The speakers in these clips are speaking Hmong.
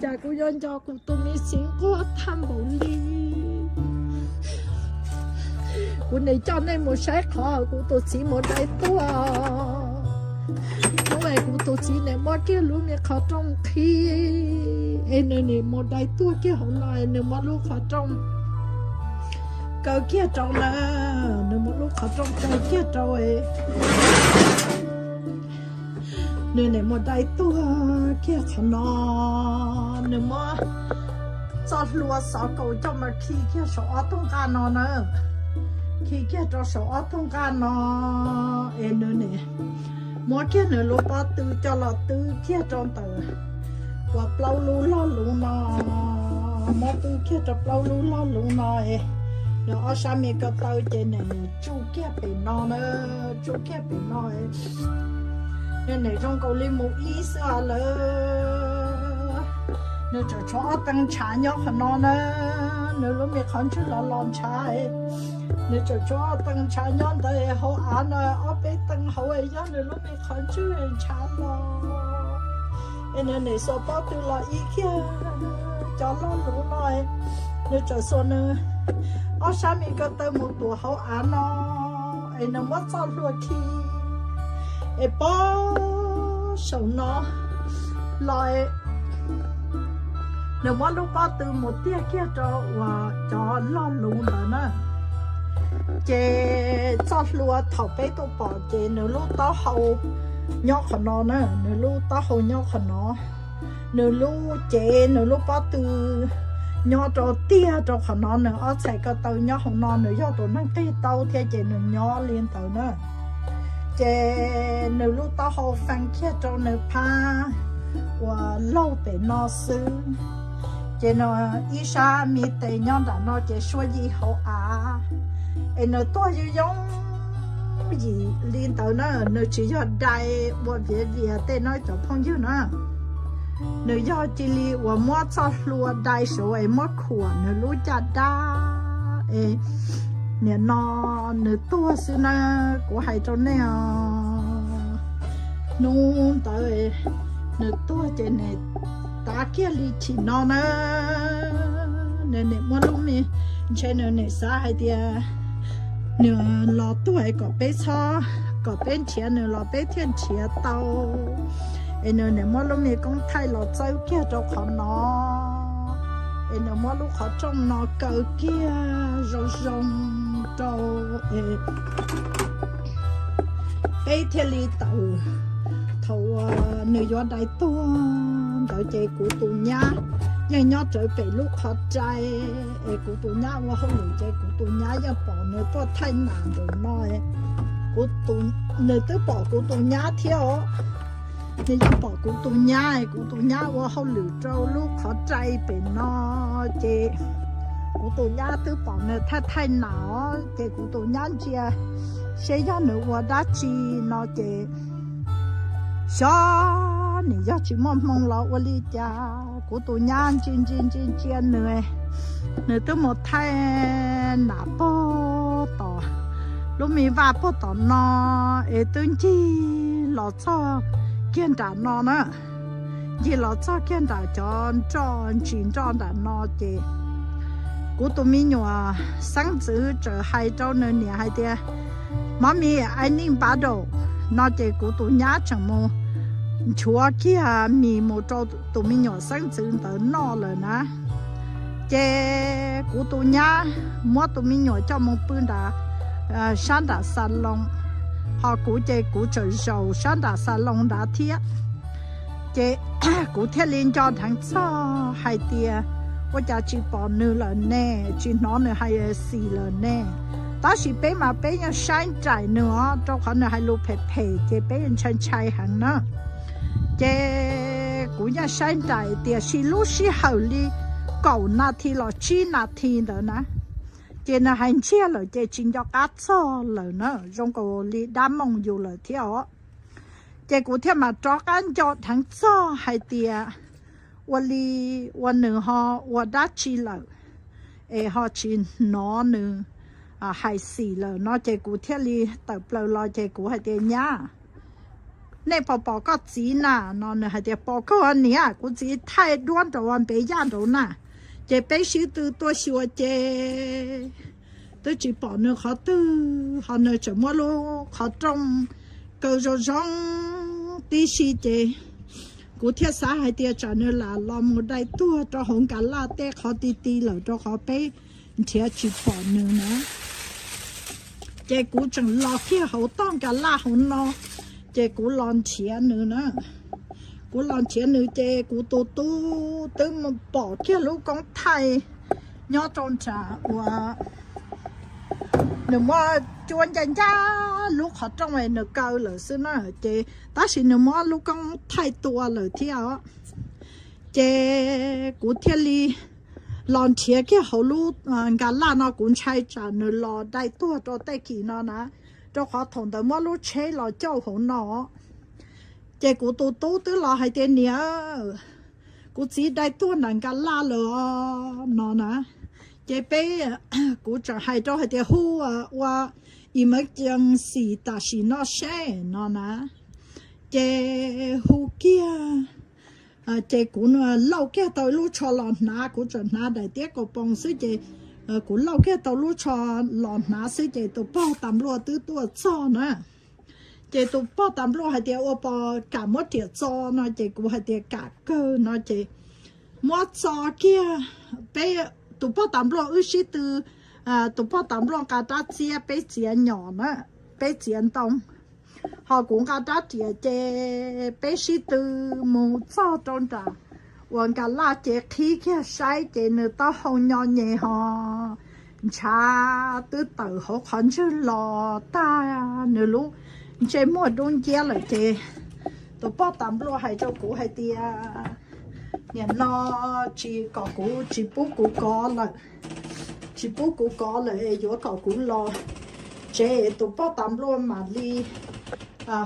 Kuv yuav nco kuv tus me txiv nquag tag npaum li. Kuv nim coj nej mus saib qhov kuv tus txiv mus dai tuag. Hnub es kuv tus txiv nim muab kiag lub me qhov rooj qhib, es nws nim mus dai tuag kiag hauv no, nws muab lub qhov rooj kaw kiag rau na, nws muab lub qhov rooj kaw kiag rau, nws nim mus dai tuag kiag qhov no. Nws muab txoj hlua xov kaus coj mus khi kiag saum ob tug nqaj no na, khi kiag rau saum ob tug nqaj no, es nws nim muab kiag nws lub pob tw coj los twb kiag rau ntawm uas plaub lub log luv no, muab twb kiag rau plaub lub log luv no, nws ob sab me ko taw ces nws tsuj kiag pem no na, tsuj kiag pem no. Nws nim zoo nkaus li mus ib xwb lawm. Nws tseem tshuav ob teev ntshav nyob qhov no na, nws lub me qhov ntswg los los ntshav. Nws tseem tshuav ob teev ntshav nyob ntawd, hauv av no ob peb teev hauv yog nws lub me qhov ntswg ntshav los. Es nws nim xuas pob tw los ib kiag cov log luv no, nws tseem xuas nws ob sab me ko taw mus tuav hauv av no, es nws muab txoj hlua khi es pob saum no los, nws muab lub pob tw mus tiag kiag rau uas cov log luv ntawd na. Ces txoj hlua thaum peb tuaj pom ces nws lub taub hau nyob qhov no na, nws lub taub hau nyob qhov no. Nws lub cev, nws lub pob tw nyob rau tiag rau qhov no, nws ob txhais ko taw nyob hauv no, nws yog tus neeg qig taub thiab ces nws nyob li ntawd na. Ces nws lub taub hau fee kiag rau nws phab uas laug pem no xwb. Ces nws ib sab me tes nyob nram no ces suab yim hauv av. Es nws tuag yooj yooj yim li ntawd na, nws tsis yog dai ua viav vias tej no cov phooj ywg na. Nws yog cia li uas muab txoj hlua dai saud es muab khuam nws lub caj dab es nim no nws tuag xwb na, kuv hais rau nej os. Hnub ntawd nws tuag ces nws tav kiag li chim no na. Nws nim muab lub me, ntshe nws nim xav hais tias nws los tuag es kom peb txhob, kom peb nrhiav nws los peb thiaj nrhiav tau. Es nws nim muab lub me koob thaij los txawb kiag rau qhov no, es nws muab lub qhov rooj no kaw kiag zoo zoo rau, es peb thiaj li tawm. Thaum uas nws yuav dai tuag ntawd ces kuv tus nyab yeej nyob rawv pem lub qhov rai, es kuv tus nyab ua hauj lwm ces kuv tus nyab yeej pom nws tuaj thaij nas ntawm no. Kuv, nws twb pom kuv tus nyab thiab os. Nws yeej pom kuv tus nyab, kuv tus nyab ua hauj lwm rau lub qhov rai pem no, ces kuv tus nyab twb pom nws thaij thaij nas os, ces kuv tus nyab ntsia seb yog nws ua dab tsi no ces xyov nws yog tsis muaj hmoo los ua li cas, kuv tus nyab ntsia ntsia ntsia ntsia nws, nws twb mus thaij nas puag tom lub me vaj puag tom no, es twb ncig los txog kiag nram no na, ncig los txog kiag nram cov nroj ntsis nroj nram no ces kuv tus me nyuam xeeb ntxwv txawm hais rau nws niam hais tias, Mommy, I need bottle no ces kuv tus nyab tseem mus nchuav kiag mis mus rau tus me nyuam xeeb ntxwv ntawd noj lawm na. Ces kuv tus nyab muab tus me nyuam coj mus pw nram sab nram xas loos, ho kuv ces kuv tseem zaum sab nram xas loos nrad thiab. Ces kuv thiaj li nco dheev txog hais tias, Ua cas tsis pom nws lawm ne, tsis hnov nws hais xis lawm ne? Tab sis peb mas peb yeej saib nraim nws os, rau qhov nws hais lus phem phem ces peb ntshai ntshai heev na. Ces kuv yeej saib nraim, tiam sis lub sij hawm li kaum nas this los tsib nas this ntawd na, ces nws hais ntsiag lawm ces tsis nco qab txog lawm na, zoo nkaus li dab mooj yus lawm thiab os. Ces kuv thiaj mam rov qab nco dheev txog hais tias ua li, ua nws ho ua dab tsi lawm es ho tsis hnov nws hais xis lawm no, ces kuv thiaj li tawm plaws los ces kuv hais tias, Nyab, nej puas pom koj txiv na? No nws hais tias, pom kawg niam, kuv txiv thaij duab nraud npe yaj nraud na. Ces peb sib tw tuaj xyuas ces twb tsis pom nws qhov twg, ho nws tseem muab lub qhov rooj kaw zoo zoo tib si ces kuv thiaj xav hais tias tsam nws lam los mus dai tuag rau hauv nkag laj tej qhov ti ti lawm rau qhov peb nrhiav tsis pom nws na. Ces kuv tseem los kiag hauv toj nkag laj hauv no, ces kuv los nrhiav nws na. Kuv los nrhiav nws ces kuv tus tub twb mus pom kiag lub koob thaij nyob rau nram uas nws muab cuab ncaj ncaj lub qhov rooj nws kaw lawm xwb na. Ces tab sis nws muab lub koob thaij tua lawm thiab os. Ces kuv thiaj li los nrhiav kiag hauv lub nkag laj no, kuv ntshai tsam nws los dai tuag rau tej kis no na, rau qhov thaum ntawd muab lub tsheb los cauj hauv no. Ces kuv tus tub twb los hais tias, niam, kuv txiv dai tuag nram nkag laj lawm os, no na. Ces peb, kuv tseem hais rau hais tias hu ua emergency tam sim no seb, no na. Ces hu kiag, ces kuv lauj kiag tau lub tsho los hnav, kuv tseem hnav daim tiab kaus poos xwb ces kuv lauj kiag tau lub tsho los hnav xwb ces tus pog tas npluaj twb tuaj txog na. Ces tus pog tas npluaj hais tias, ua pos kam muab riam txo? No ces kuv hais tias kam kawg no ces muab txo kiag. Peb, tus pog tas npluaj wb sib tw, tus pog tas npluaj nqa rab txiab, peb txiav nyom na, peb txiav ntoo, ho kuv nqa rab riam ces peb sib tw mus txog rau nram uas nkag laj ces qhib kiag saib ces nws taub hau nyo nyem ho ntshav twb tawm hauv qhov ntswg los tag, nws lub ntsej muag dub nciab lawm ces tus pog tas npluaj hais rau kuv hais tias, nim no tsis kom kuv, tsis pub kuv kov lawm, tsis pub kuv kov lawm es yuav kom kuv los tsev. Tus pog tas npluaj mam li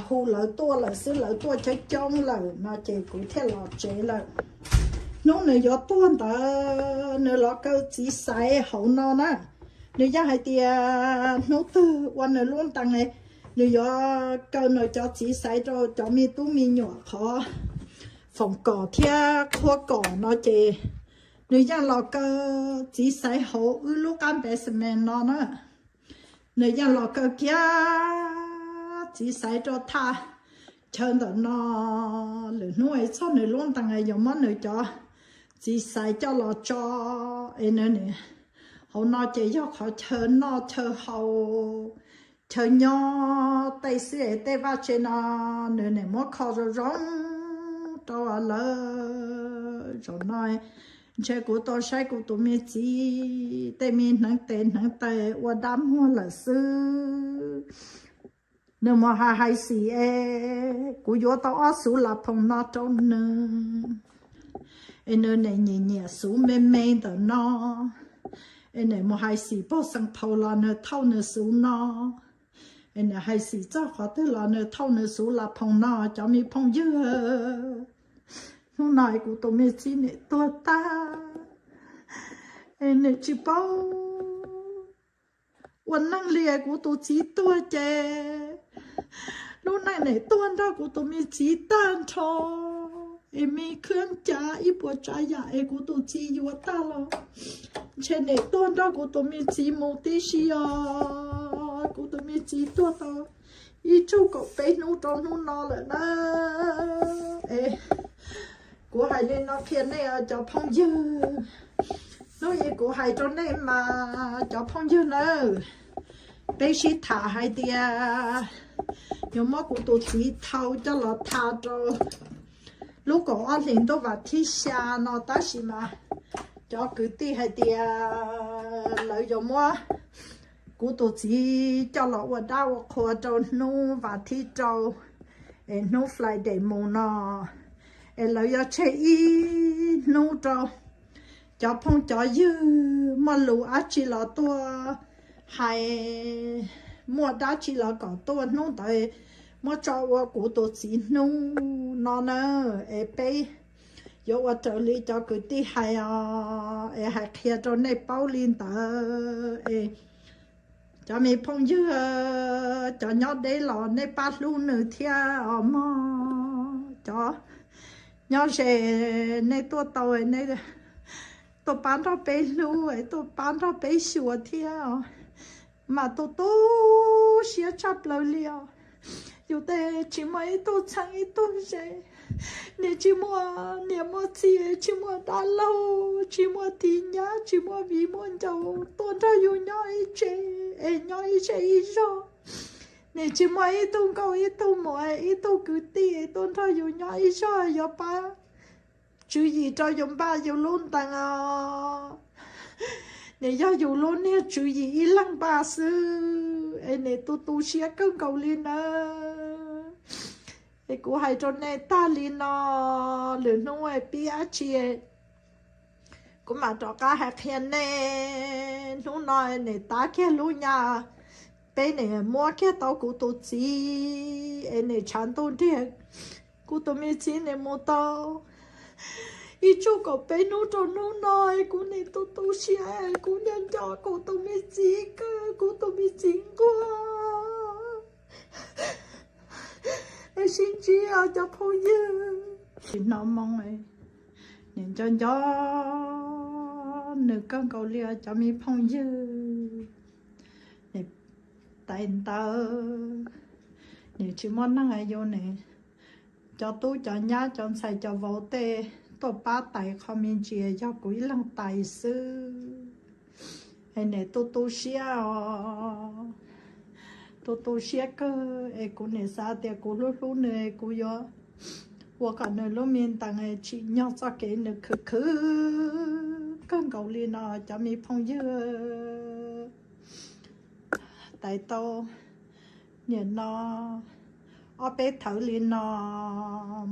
hu lawv tuaj lawm xwb, lawv tuaj coob coob lawm no ces kuv thiaj los tsev lawm. Hnub nws yuav tuag ntawd nws los kaw txiv xaiv hauv no na. Nws yeej hais tias hnub twg ua nws lub ntees, nws yuav kaw nws cov txiv xaiv rau cov me tub me nyuam qhov foom kom thiab qhuab kom no ces nws yeej los kaw txiv xaiv hauv wb lub qab basement no na. Nws yeej los kaw kiag txiv xaiv rau thaj chaw ntawm no. Lwm hnub es txog nws lub ntees yuav muab nws cov txiv xaiv coj los tso es nws, hauv no ces yog qhov chaw noj chaw haus, chaw nyob tej xwb es tej vaj tse no nws nim muab kho zoo zoo rau lawv. Zaum no ntshe kuv tau saib kuv tus me txiv tej me hneev tes hneev taw ua dab muag lawm xwb. Nws mus hais hais xim es kuv yuav tau ob xuv las phoom no rau nws, es nws nim nyiam nyiam xuv me me ntawm no, es nim mus hais xim pog xeem phaum los nws thauj nws xuv no, es nim hais xim txog qhov twg los nws thauj nws xuv las phoom no. Cov me phooj ywg, hnub no es kuv tus me txiv nim tuag tag, es nim tsis paub ua neej li. Kuv tus txiv tuag ces lub neej nim tuag nrog kuv tus me txiv tag nrho, es me khab cav ib puas tsav yam es kuv tus txiv yuav tag los ntshe nim tuag nrog kuv tus me txiv mus tib si os. Kuv tus me txiv tuag tau ib tsug kaum peb hnub rau hnub no lawm na. Es kuv hais li no qhia nej cov phooj ywg, hnub ib kuv hais rau nej mas cov phooj ywg nawb, peb sib tham hais tias yuav muab kuv tus txiv thau coj los tha rau lub kaum ob hlis ntuj vas thib xya no, tab sis mas cov kwv tij hais tias lawv yuav muab kuv tus txiv coj los ua dab ua qhua rau hnub vas thib rau, es hnub Friday mus no, es lawv yuav tseg ib hnub rau cov phooj cov ywg muaj lus dab tsi los tuaj hais, muaj dab tsi los kom tuaj hnub ntawd muab tso ua kuv tus txiv hnub no na. Es peb yuav ua raws li cov kwv tij hais os, es hais qhia rau nej paub li ntawd es Cov me phooj ywg, cov nyob deb los nej pab hlub nws thiab os mog. Cov nyob ze, nej tuaj tau, nej tuaj pab nrog peb hlub, tuaj pab nrog peb xyuas thiab os. Mas tu tu siab tshaj plaws li os. Yus tej tsis muaj ib tug txheeb ib tug ze, nim tsis muaj niam muaj txiv, tsis muaj dab laug, tsis muaj tij nyab, tsis muaj viv muaj ncaus tuaj nrog yus nyob ib tse, es nyob ib zej ib zog. Nim tsis muaj ib tug nkauj ib tug muam, ib tug kwv tij tuaj nrog yus nyob ib zog yuav pab tswv yim rau yus npaj yus lub ntees os. Nim yog yus lub niag tswv yim ib leeg npaj xwb, es nim tu tu siab kawg nkaus li nawb. Es kuv hais rau nej tag li no, lwm hnub pib dab tsi kuv mam rov qab hais qhia nej. Hnub no nim tab kiag lub nyab, peb nim muab kiag tau kuv tus txiv, es nim tshav ntuj nrig, kuv tus me txiv nim mus tau ib tsug kaum peb hnub rau hnub no, es kuv nim tu tu siab, kuv nco nco kuv tus me txiv kawg, kuv tus me txiv nquag. Es sib ntsib os cov phooj ywg. Tsis hnov moo, nim nco nco nws kawg nkaus li os cov me phooj ywg. Nim tais ntawd, nim tsis muaj neeg yus nim, cov tub cov nyab cov ntxhais cov vauv tej tuaj pab tais qho me ntsis, yog kuv ib leeg tais xwb. Es nim tu tu siab os, tu tu siab kawg, es kuv nim xav tias kuv hlub hlub nws, kuv yuav ua kom nws lub me ntees tsim nyog txoj kev nws khwv khwv kawg nkaus li no cov me phooj ywg. Tais tau niam no ob peb thawv li no,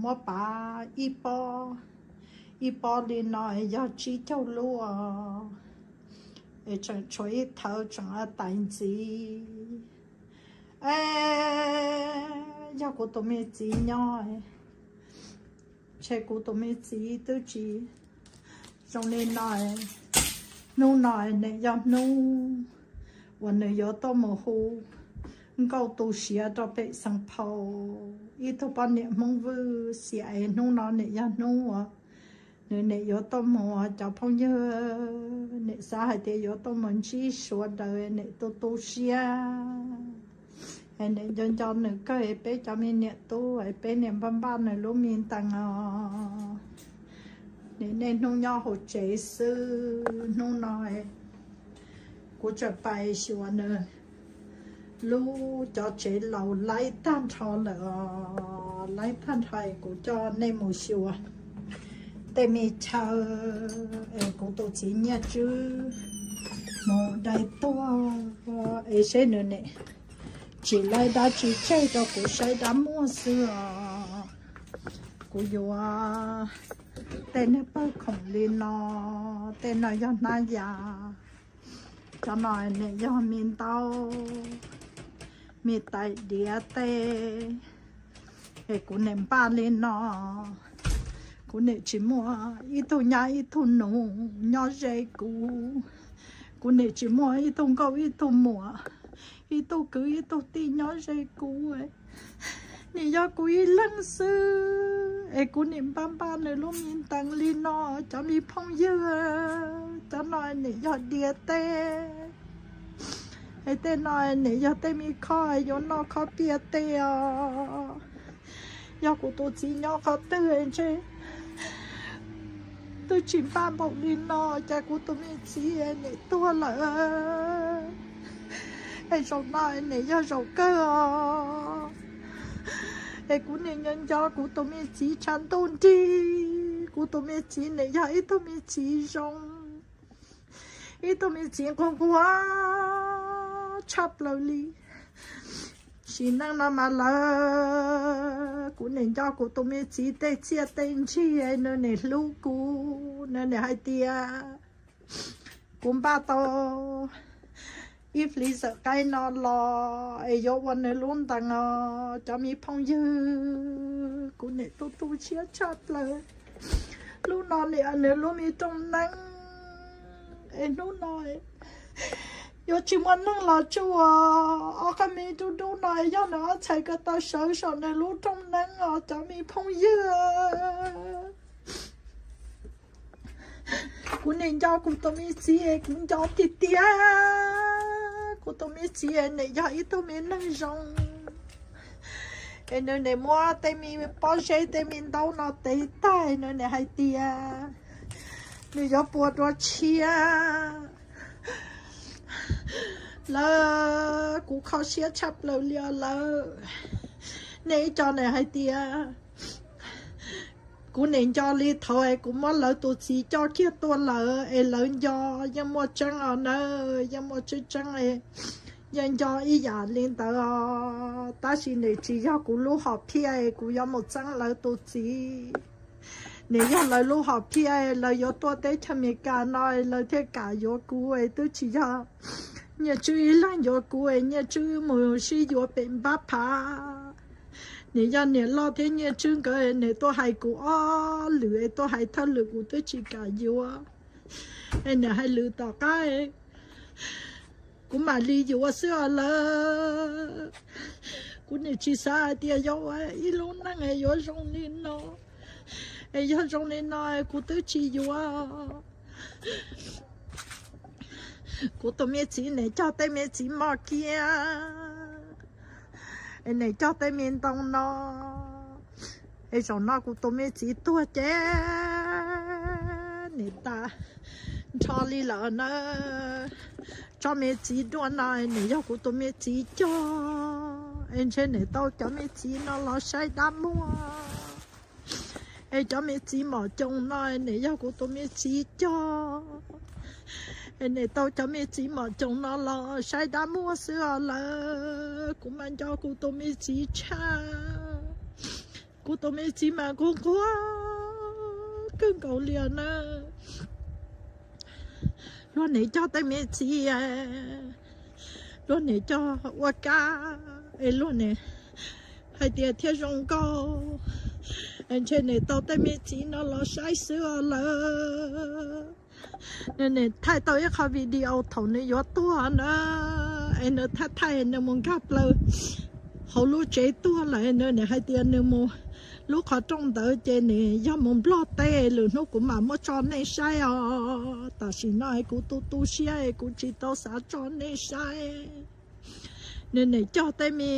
muab pav ib pob, ib pob li no yog tsib caug lub os. Es tseem tshuav ib thawv tseem tais ntxiv. Es yog kuv tus me txiv nyob, ntshe kuv tus me txiv twb tsis zoo li no. Hnub no nim yog hnub uas nws yuav tuaj mus hu nkauj tu siav rau pem Xeev Phau, ib tug poj niam Hmoob Vwj xiam es hnub no nim yog hnub uas nws nim yuav tuaj mus. Cov phooj ywg, nim xav hais tias yuav tuaj mus ntsib sawv daws, nim tu tu siab. Es nim nco nco nws kawg, peb cov me niam tub, peb nim npaj npaj nws lub me ntees os. Nim niaj hnub nyob hauv tsev xwb, hnub no kuv tseem pais xyuas nws lub cov tsev laus laib tag nrho lawm os, laib tag nrho es kuv coj nej mus xyuas tej me chaw es kuv tus txiv Nyiaj Tswb mus dai tuag es seb nws nim tsim laib dab tsi tseg rau kuv saib dab muag xwb os. Kuv yuav tej niag pawg khoom li no, tej no yog hnab yas, cov no nim yog me ntaub, me tais diav tej. Es kuv nim npaj li no, kuv nim tsis muaj ib tug nyab ib tug nus nyob ze kuv, kuv nim tsis muaj ib tug nkauj ib tug muam, ib tug kwv ib tug tij nyob ze kuv. Nim yog kuv ib leeg xwb es kuv nim npaj npaj nws lub me ntees li no, cov me phooj ywg. Cov no nim yog diav tej, es tej no nim yog tej me khob yuav noj khob pias tej os. Yog kuv tus txiv nyob qhov twg ntshe twb tsis npaj npaum li no, cas kuv tus me txiv nim tuag lawm. Es zaum no nim yog zaum kawg os. Es kuv nim nco nco kuv tus me txiv tshav ntuj nrig, kuv tus me txiv nim yog ib tug me txiv zoo, ib tug me txiv nquag nquag tshaj plaws li. Sim neej no mas lawv, kuv nim nco kuv tus me txiv tej txiaj tej ntsig, nws nim hlub kuv, nws nim hais tias kuv npaj tau ib flis xawm qaib no los es yuav ua nws lub ntees os. Cov me phooj ywg, kuv nim tu tu siab tshaj plaws. Lub no nim nws lub me rooj neeb, es hnub no yuav tsis muaj neeg los tsuj os. Ob qho me dub dub no yog nws ob txhais ko taw sawv saum nws lub rooj neeb os cov me phooj ywg. Kuv nim nco kuv tus me txiv, kuv nco tiag tiag. Kuv tus me txiv nim yog ib tug me neeg zoo, es nws nim muab tej me pob zeb tej me ntaub no tev tag, nws nim hais tias nws yuav puas dua tshiab. Lawv, kuv kho siab tshaj plaws li os lawv. Nej ib co nim hais tias, kuv nim nco li thaum es kuv muab lawv tus txiv coj kiag tuaj lawm es lawv nco, yeej muaj tseeb os nawb, yeej muaj tseeb tseeb, yeej nco ib yam li ntawd os. Tab sis nim tsis yog kuv lub hom phiaj es kuv yuav mus txeeb lawv tus txiv. Nim yog lawv lub hom phiaj, lawv yuav tuaj teb chaws Amelikas no lawv thiaj kam yuav kuv es twb tsis yog Nyiaj Tswb ib leeg yuav kuv es Nyiaj Tswb mus sib yuav pem npab phav. Nim yog niam loj thiab Nyiaj Tswb nkawd nim tuaj hais kuv ob lwm es tuaj hais thawj lwm kuv twb tsis kam yuav. Es nim hais lwm tom qab kuv mam li yuav xwb os lawv. Kuv nim tsis xav hais tias yog ua ib lub neej es yuav zoo li no, es yog zoo li no kuv twb tsis yuav. Kuv tus me txiv nim cog tej me txiv mos kiab, es nim cog tej me ntoo no, es zaum no kuv tus me txiv tuag ces nim tas nrho li lawm na. Tsob me txiv duaj no nim yog kuv tus me txiv cog, es ntshe nim tau cov me txiv no los saib dab muag. Es cov me txiv mom coos no nim yog kuv tus me txiv cog, es nim tau cov me txiv mom coos no los saib dab muag xwb os lawv. Kuv mas nco kuv tus me txiv tshaj. Kuv tus me txiv mas nquag nquag kawg nkaus li os na. Luag nim cog tej me txiv, luag nim cog ua kab, es luag nim hais tias thiaj zoo nkauj, es ntshe nim tau tej me txiv no los saib xwb os lawv. Nws nim thaij tau ib qho video thaum nws yuav tuag na, es nws thaij thaij nws mus nkag plaws hauv lub tsev tuag lawm, nws nim hais tias nws mus lub qhov rooj ntawd ces nws yog mus Nplog teb, lwm hnub kuv mam muab tso nej saib os. Tam sim no es kuv tu tu siab es kuv tsis tau xav tso nej saib. Nws nim cog tej me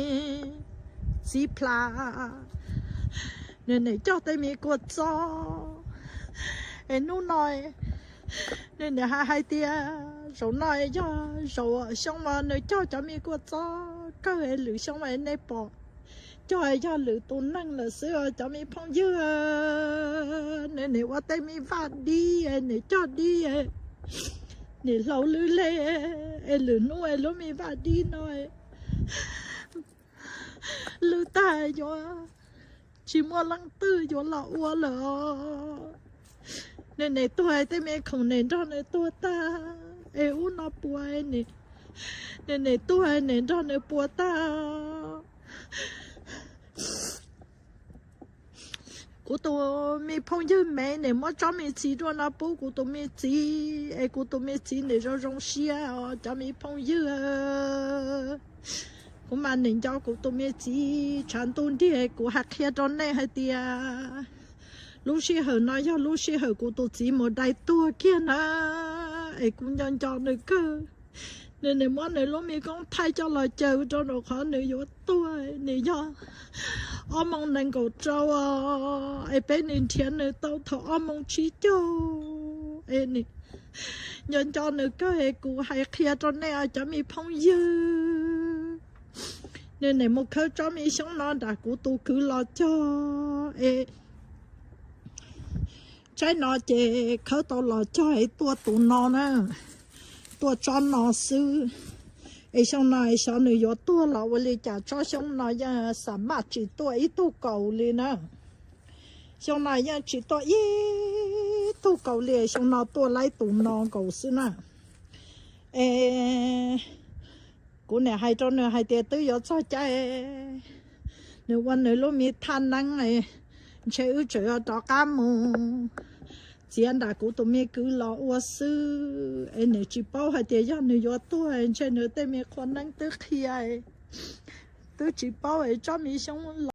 txiv plhav, nws nim cog tej me kua txob. Es hnub no nws nim hais hais tias zaum no yog zaum xyoo uas nws cog cov me kua txob kawg, lwm xyoo es nej pom cog yog lwm tus neeg lawm xwb os cov me phooj ywg. Nws nim ua tej me vaj dib, nim cog dib, nim hlau lwb lej, es lwm hnub es lub me vaj dib no lwb tag yuav tsis muaj leej twg yuav los ua lawm. Nws nim tuag tej me khoom nim nrog nws tuag tag, es ub no puas, nws nim tuag nim nrog nws puas tag. Kuv tus me phooj ywg Mev nim muab tsob me txiv duaj no pub kuv tus me txiv, es kuv tus me txiv nim zoo zoo siab os cov me phooj ywg. Kuv mas nim nco kuv tus me txiv tshav ntuj nrig, kuv hais qhia rau nej hais tias lub sij hawm no yog lub sij hawm kuv tus txiv mus dai tuag kiag na, es kuv nco nco nws kawg. Nws nim muab nws lub me koob thaij coj los caw rau nraum qhov nws yuav tuag, nws yog ob moos nees nkaum rau, es peb nim nrhiav nws tau thaum ob moos tsib caug, es nco nco nws kawg, es kuv hais qhia rau nej os cov me phooj ywg. Nws nim mus khawb tsob me xyoob no nram kuv tus kwv los cog, es tsaib no ces khawb tau los cog es tuaj tus no na, tuaj tsob no xwb. Es xyoo no xyov nws yuav tuag los ua li cas, tsob xyoob no yeej xam maj tsis tuaj ib tug kaus li na. Xyoo no yeej tsis tuaj ib tug kaus li, xyoo no tuaj laib tus no nkaus xwb na. Es kuv nim hais rau nws hais tias twb yuav txog caij nws ua nws lub me thaj neeb, ntshe wb tseem yuav rov qab mus txiav nram kuv tus me kwv los ua xwb es nws tsis paub hais tias yog nws yuav tuag, ntshe nws tej me qhua neeb twb qhia, twb tsis paub es tsob me xyoob